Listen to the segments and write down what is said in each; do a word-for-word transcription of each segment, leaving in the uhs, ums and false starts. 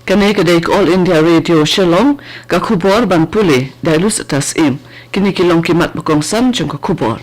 Kane ka dei ka All India Radio Shillong, ka khubor ban pule da i Lusitas Im. Kine ki long ki mat ba kongsan jong ka khubor.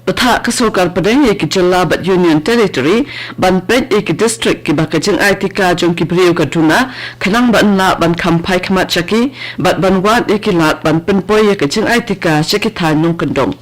Bthah ka sorkar pdeng ïa ki jylla bad Union Territory ban peit ïa ki district kiba ka jingai tika jong ki briew ka duna, khnang ban lah ban kham phai khmat sha ki bad ban wad ïa ki lad ban pynpoi ïa ka jingai tika sha ki thaiñ nongkyndong.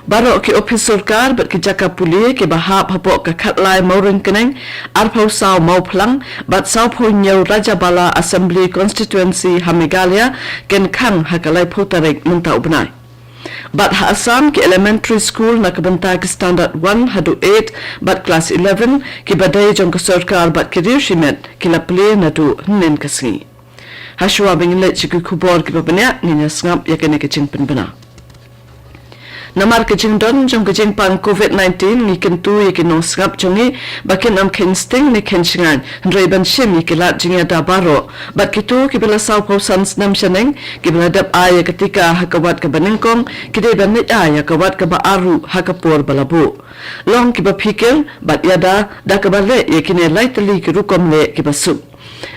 Baroh ki ophis sorkar bad ki jaka pule kiba hap hapoh ka khatlai Mawryngkneng, arphew saw Mawphlang bad sawphew hynñiew Rajabala Assembly Constituency ha Meghalaya kin khang ha ka laiphew tarik mynta u bnai. Bad ha Assam, ki elementary school na ka bynta ki standard one haduh eight bad class eleven kiba dei jong ka sorkar bad ki riew shimet ki la plie naduh hynnin ka sngi. Hashwa ba ngin leit sha ki khubor kiba bniah, ngin ïa sngap ïa kane ka jingpynbna. Namar ka jingdon jong ka jingpang covid nineteen, ngi kyntu ïa ki nongsngap jong ngi ba kin ym kheiñ sting ne kheiñ shngaiñ, hynrei ban shim ïa ki lad jingïada baroh. Bad kito kiba la sawphew san snem shaneng kiba la dep ai ïa ka tika ha ka wat kaba nyngkong, ki dei ban leit ai ïa ka wat kaba ar ruh ha ka por ba la buh. Long kiba phikir bad ïada da kaba leh ïa kine lai tylli ki rukom leh kiba suk.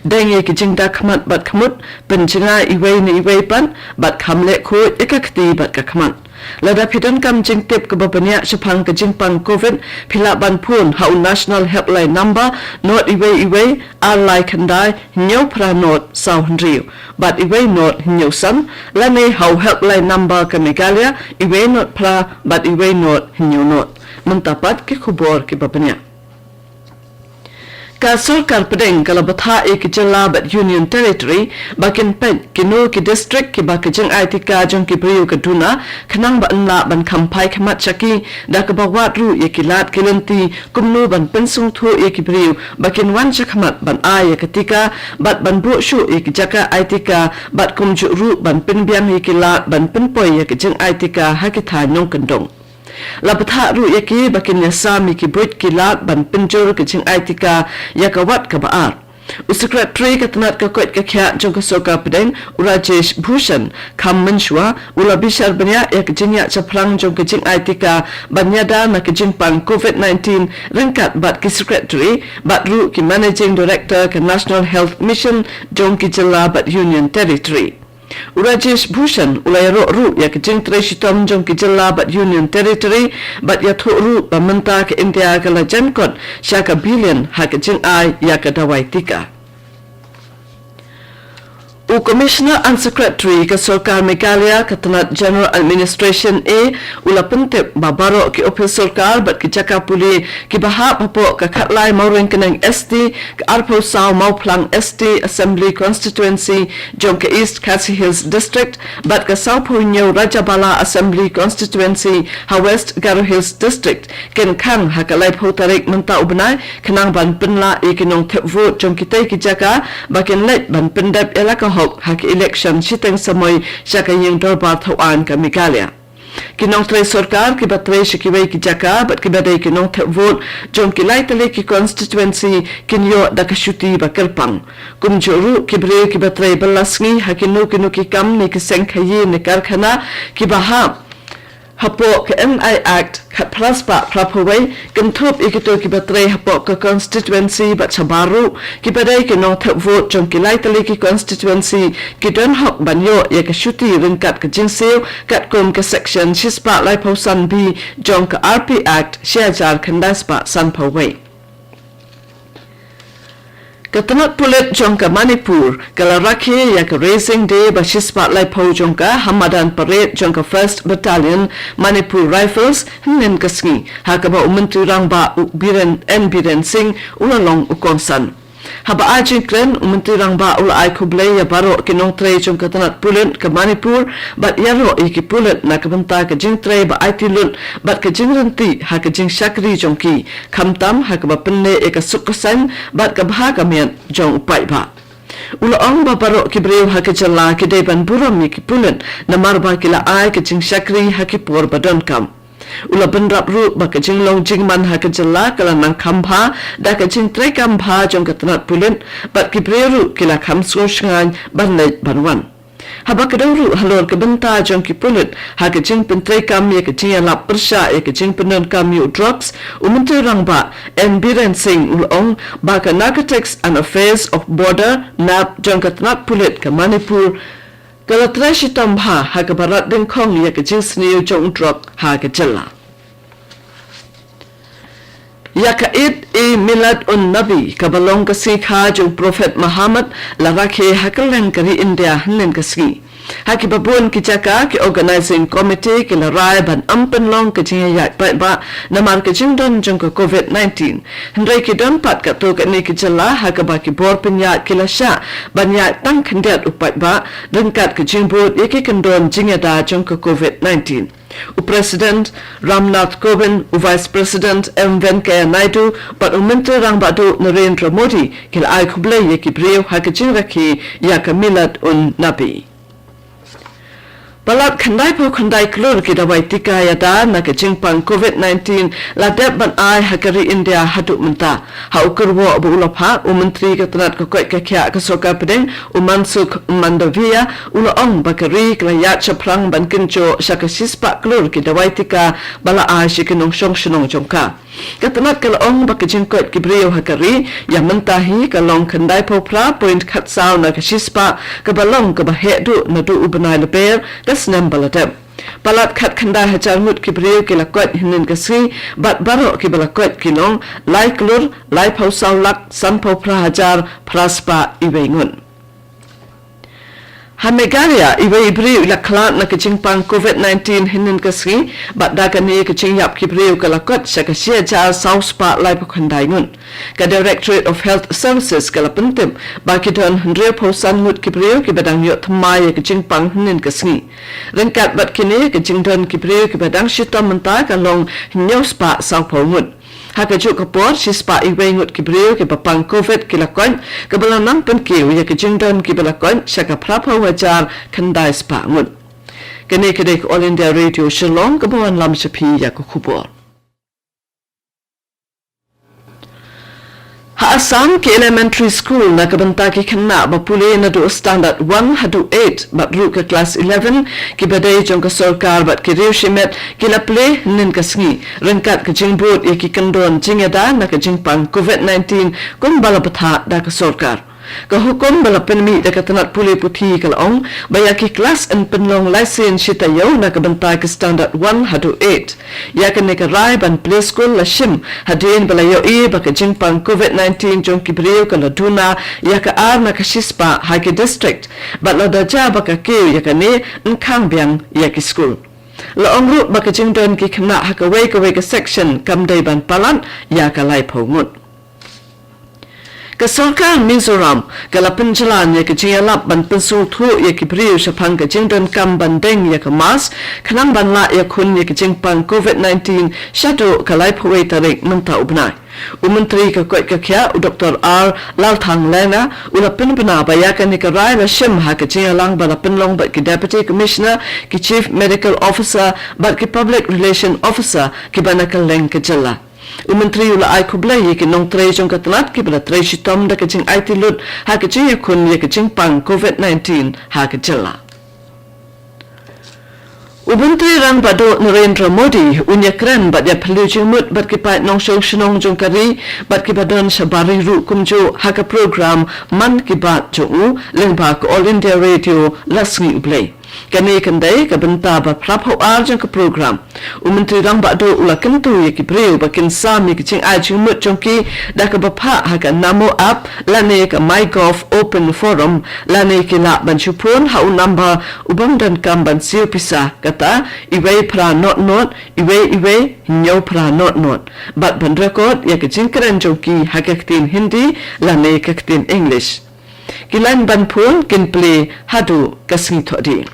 Deng ïa ki jingda khmat bad khmut, pynjngai iwei na iwei pat bad kham leh khuid ïa ka kti bad ka khmat. Lada phi donkam jingtip kaba bniah shaphang ka jingpang covid, phi lah ban phone ha u National Helpline Number, not iwei iwei, ar lai khyndai, hynñiew phra not, saw hynriew bad iwei not hynñiew san, lane ha u Helpline Number ka Meghalaya, iwei not phra bad iwei not hynñiew not. Mynta pat ki khubor kiba bniah. Ka sorkar pdeng ka la bthah ïa ki jylla bad Union Territory ba kin peit kino ki district kiba ka jingai tika jong ki briew ka duna, khnang ban lah ban kham phai khmat sha ki, da kaba wad ruh ïa ki lad ki lynti kumno ban pynsngewthuh ïa ki briew ba kin wan sha khmat ban ai ïa ka tika bad ban buh shuh ïa ki jaka ai tika bad kumjuh ruh ban pynbiang ïa ki lad ban pynpoi ïa ka jingai tika ha ki thaiñ nongkyndong. La bthah ruh ïa ki ba kin ïa sam ïa ki buit ki lad ban pynjur ka jingai tika ïa ka wat kaba ar. U Secretary ka tnat ka koit ka khiah jong ka sorkar pdeng, u Rajesh Bhushan, kham mynshuwa u la bishar bniah ïa ka jingïaid shaphrang jong ka jingai tika ban ïada na ka jingpang covid nineteen ryngkat bad ki Secretary bad ruh ki Managing Director ka National Health Mission jong ki jylla bad Union Territory. U Rajesh Bhushan u la ïaroh ruh ïa ka jingtrei shitom jong ki jylla bad Union Territory bad ïathuh ruh ba mynta ka India ka la jan kot sha ka billion ha ka jingai ïa ka dawai tika. U Commissioner and Secretary ka sorkar Meghalaya ka tnat General Administration A u la pyntip ba baroh ki ophis sorkar bad ki jaka pule kiba hap hapoh ka khatlai Mawryngkneng S T, ka arphew saw Mawphlang S T Assembly Constituency jong ka East Khasi Hills District bad ka sawphew hynñiew Rajabala Assembly Constituency ha West Garo Hills District kin khang ha ka laiphew tarik mynta u bnai, khnang ban pynlah ïa ki nongthep vote jong kitei ki jaka ba kin leit ban pyndep ïa la ka hok ha ka election shiteng samoi sha ka ïing dorbar thawaiñ ka Meghalaya. Ki nongtrei sorkar kiba trei sha kiwei ki jaka bad kiba dei ki nongthep vote jong ki lai tylli ki constituency kin ïoh da ka shuti ba kyrpang. Kumjuh ruh ki briew kiba trei bylla sngi ha kino kino ki kam ne ki seng khaïi ne karkhana kiba hap hapoh ka N I Act khatphra spah phraphew wei, kynthup ïa kito kiba trei hapoh ka constituency bad shabar ruh kiba dei ki nongthep vote jong ki lai tylli ki constituency, ki don hok ban ïoh ïa ka shuti ryngkat ka jingsiew katkum ka section shispah laiphew san B jong ka R P Act shihajar khyndai spah sanphew wei. Ka tnat pulit jong ka Manipur ka la rakhe ïa ka Raising Day ba shispah laiphew jong ka ha madan parade jong ka First Battalion Manipur Rifles hynnin ka sngi, ha kaba u Myntri Rangbah u Biren, N Biren Singh u la long u kongsan. Haba ai jingkren, u Myntri Rangbah u la ai khublei ïa baroh ki nongtrei jong ka tnat pulit ka Manipur bad ïaroh ïa ki pulit na ka bynta ka jingtrei ba aiti lut bad ka jingryntih ha ka jingshakri jong ki, khamtam ha kaba pynleh ïa ka suk ka saiñ bad ka bha ka miat jong u paidbah. U la ong ba baroh ki briew ha ka jylla ki dei ban burom ïa ki pulit namar ba ki la ai ka jingshakri ha ki por ba donkam. U la bynrap ruh ba ka jinglong jingman ha ka jylla ka la nang kham bha da ka jingtrei kam bha jong ka tnat pulit bad ki briew ruh ki la kham sngewshngaiñ ban leit ban wan. Haba kdew ruh halor ka bynta jong ki pulit ha ka jingpyntreikam ïa ka jingïalap pyrshah ïa ka jingpyndonkam ïa u drugs, u Myntri Rangbah N Biren Singh u la ong ba ka Narcotics and Affairs of Border, nab, jong ka tnat pulit ka Manipur ka la trei shitom bha ha kaba rat dyngkhong ïa ka jingsniew jong u drug ha ka jylla. Ïa ka Eid-e-Milad-un-Nabi kaba long ka sngi kha jong u Prophet Muhammad la rakhe ha kylleng ka ri India hynnin ka sngi. Ha kiba bun ki jaka ki Organizing Committee ki la rai ban ym pynlong ka jingïaid paidbah namar ka jingdon jong ka covid nineteen. Hynrei ki don pat katto katne ki jylla ha kaba ki bor pynïaid ki la shah ban ïaid tang khyndiat u paidbah ryngkat ka jingbud ïa ki kyndon jingïada jong ka covid nineteen. U President Ram Nath Kovind, u Vice President M Venkaiah Naidu bad u Myntri Rangbah Duh Narendra Modi ki la ai khublei ïa ki briew ha ka jingrakhe ïa ka Milad un Nabi. Palat khyndai phew khyndai klur ki dawai tika ïada na ka jingpang covid nineteen la dep ban ai ha ka ri India haduh mynta. Ha u kyrwoh ba u la phah, u Myntri ka tnat ka koit ka khiah ka Sorkar Pdeng, u Mansukh Mandaviya, u la ong ba ka ri ka la ïaid shaphrang ban kynjoh sha ka shispah klur ki dawai tika ba la ai sha ki nongshong shnong jong ka. Ka tnat ka la ong ba ka jingkoit ki briew ha ka ri ïa mynta hi ka long khyndai phew phra point khatsaw na ka shispah, kaba long kaba heh duh naduh u bnai Lber ka snem ba la dep. Palat khatkhyndai hajar ngut ki briew ki la koit hynnin ka sngi, bad baroh kiba la koit ki long lai klur lai phew saw lak san phew phra hajar phra spah iwei ngut. Ha Meghalaya, iwei i briew i la khlad na ka jingpang covid nineteen hynnin ka sngi, bad da kane ka jingïap ki briew ka la koit sha ka shi hajar saw spah lai phew khyndai ngut. Ka Directorate of Health Services ka la pyntip ba ki don hynriew phew san ngut ki briew kiba dang ïoh thymmai ïa ka jingpang hynnin ka sngi. Ryngkat bad kine, ka jingdon ki briew kiba dang shitom mynta ka long hynñiew spah saw phew ngut. Ha kajuh ka por, shispah iwei ngut ki briew kiba pang covid ki la koit, kaba la nang pynkiew ïa ka jingdon kiba la koit sha ka phra phew hajar khyndai spah ngut. Kane ka dei ka All India Radio Shillong kaba wanlam sha phi ïa ka khubor. Ha Assam, ki elementary school na ka bynta ki khynnah ba pule naduh standard one haduh eight bad ruh ka class eleven, kiba dei jong ka sorkar bad ki riew shimet, ki la plie hynnin ka sngi ryngkat ka jingbud ïa ki kyndon jingïada na ka jingpang covid nineteen kumba la bthah da ka sorkar. Ka hukum ba la pynmih da ka tnat pule puthi ka la ong ba ïa ki klas yn pynlong lai sien shi taïew na ka bynta ki standard one haduh eight. Ïa kane ka rai ban plie skul la shim hadien ba la ïohi ba ka jingpang covid nineteen jong ki briew ka la duna ïa ka ar na ka shispah ha ki district, bad lada jia ba ka kiew ïa kane, yn khang biang ïa ki skul. La ong ruh ba ka jingdon ki khynnah ha kawei kawei ka section kam dei ban palat ïa ka lai phew ngut. Ka sorkar Mizoram ka la pynjlan ïa ka jingïalap ban pynsngewthuh ïa ki briew shaphang ka jingdonkam ban deng ïa ka mask, khnang ban lah ïakhun ïa ka jingpang covid nineteen shaduh ka lai phew wei tarik mynta u bnai. U Myntri ka koit ka khiah, u Doctor R Lalthanglena, u la pynbna ba ïa kane ka rai la shim ha ka jingïalang ba la pynlong bad ki Deputy Commissioner, ki Chief Medical Officer bad ki Public Relation Officer kiba na kylleng ka jylla. U Myntri u la ai khublei ïa ki nongtrei jong ka tnat kiba la trei shitom da ka jingaiti lut ha ka jingïakhun ïa ka jingpang covid nineteen ha ka jylla. U Myntri Rangbah Duh Narendra Modi un ïakren bad ïaphylliew jingmut bad ki paid nongshong shnong jong ka ri bad kiba don shabar ri ruh kumjuh ha ka program Mann Ki Baat jong u lyngba ka All India Radio la sngi U Blei. Kane kan dei ka bynta ba phra phew ar jong ka program. U Myntri Rangbah Duh u la kyntu ïa ki briew ba kin sam ïa ka jingai jingmut jong ki da kaba phah ha ka Namo App lane ka MyGov Open Forum, lane ki lah ban shu phone ha u number u bym donkam ban siew pisa, kata iwei phra not not, iwei iwei, hynñiew phra not not, bad ban record ïa ka jingkren jong ki ha ka ktien Hindi lane ka ktien English. Ki line ban phone kin plie haduh ka sngi Thohdieng.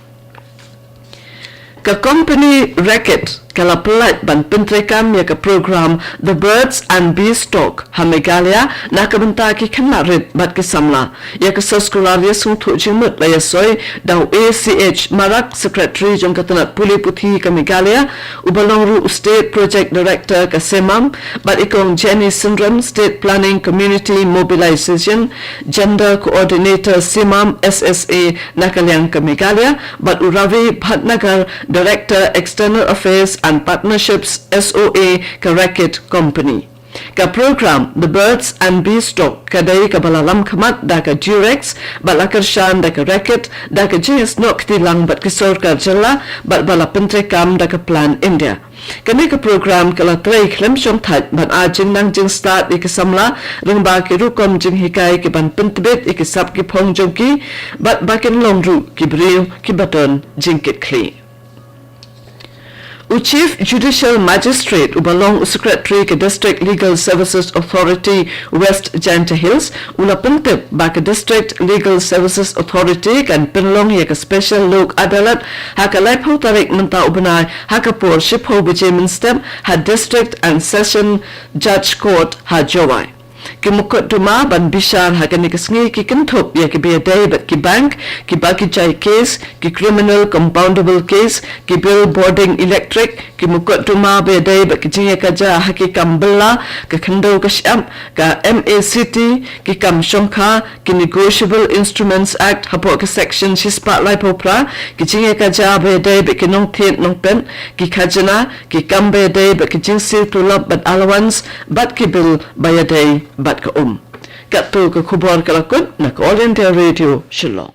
Ka company Reckitt ka la pyllait ban pyntreikam ïa ka program The Birds and Bees Talk ha Meghalaya na ka bynta ki khynnah rit bad ki samla. Ïa ka soskular ïasngewthuh jingmut la ïasoi da u A C H Marak, Secretary jong ka tnat pule puthi ka Meghalaya, u ba long ruh u State Project Director ka CEMAM, bad i kong Jenny Synrem, State Planning Community Mobilization Gender Coordinator CEMAM S S A na ka liang ka Meghalaya, bad u Ravi Bhatnagar, Director External Affairs and Partnerships S O A ka Reckitt Company. Ka program The Birds and Bees Talk ka dei ka ba la lam khmat da ka Durex, bad la kyrshan da ka Reckitt, da ka jingïasnoh kti lang bad ka sorkar jylla, bad ba la pyntreikam da ka Plan India. Kane ka program ka la trei khlem shongthait ban ai jingnang jingstad ïa ki samla, lyngba ki rukom jinghikai ki ban pyntbit ïa ki sap ki phong jong ki, bad ba kin long ruh ki briew ki ba don jingkitkhlieh. U Chief Judicial Magistrate u ba long u Secretary ka District Legal Services Authority West Jaintia Hills u la pyntip ba ka District Legal Services Authority kan pynlong ïa ka Special Lok Adalat ha ka laiphew tarik mynta u bnai ha ka por shiphew baje mynstep ha District and Session Judge Court ha Jowai. Ki mukotduma ban bishar ha kane ka sngi ki kynthup ïa ki ba ïadei bad ki bank, ki ba ki jai case, ki criminal compoundable case, ki bill bording electric, ki mukotduma ba ïadei bad ki jingïakajia ha ki kam bylla, ka khyndew ka shyiap, ka M A C T, ki kam shongkha, ki Negotiable Instruments Act hapoh ka section shispah laiphew phra, ki jingïakajia ba ïadei bad ki nongthied nongpet, ki khajna, ki kam ba ïadei bad ki jingsiew tulop bad allowance, bad ki bill ba ïadei bad ka um. Katto ka khubor ka la kut na ka All India Radio Shillong.